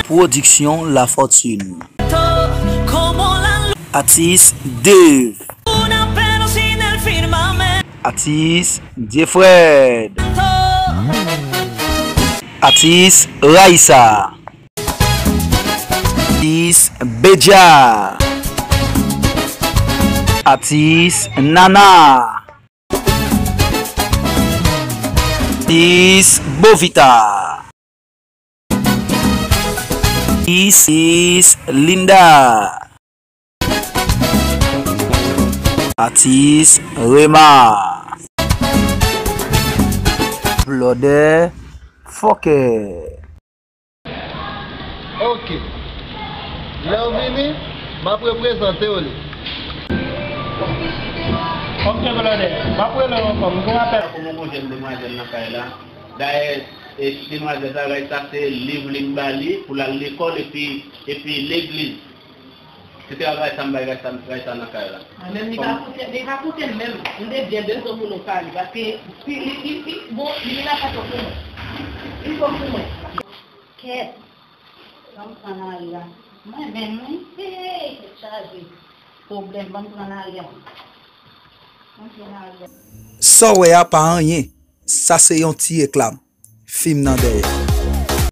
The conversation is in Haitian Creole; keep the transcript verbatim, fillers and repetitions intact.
Pwodiksyon Lafortune. Atis Dave. Atis Diefred. Atis Raissa. Atis Bedja. Atis Nana. Atis Bovita. Atis Linda. Atis Rema. Blòdè fòkè. Ok. Lè w vini, m ap reprezante w li. Ok, blòdè. M ap rele w ankò. M gen apèl. Kòman gon jèn demwazèl nan kay la? Dayè, e, demwazèl sa, règ sa se liv li k ba li pou l al lekòl epi, epi legliz. Se travay sa m bay Raysa, Raysa nan kay la. Mwen menm, li pa koute, li pa koute m menm. M te byen bezwen pou nou pale, paske li, li, li, li, bon, li la pa twò pou mwen. Li twò pou mwen. Kèt, ban m pran nan ri a. Mwen menm, wi. Hey, tèt chaje. Pwoblèm, ban m pran nan ri a. Ban m pran nan ri a. Sa w wè a pa anyen. Sa se yon ti reklam. Fim nan dèyè.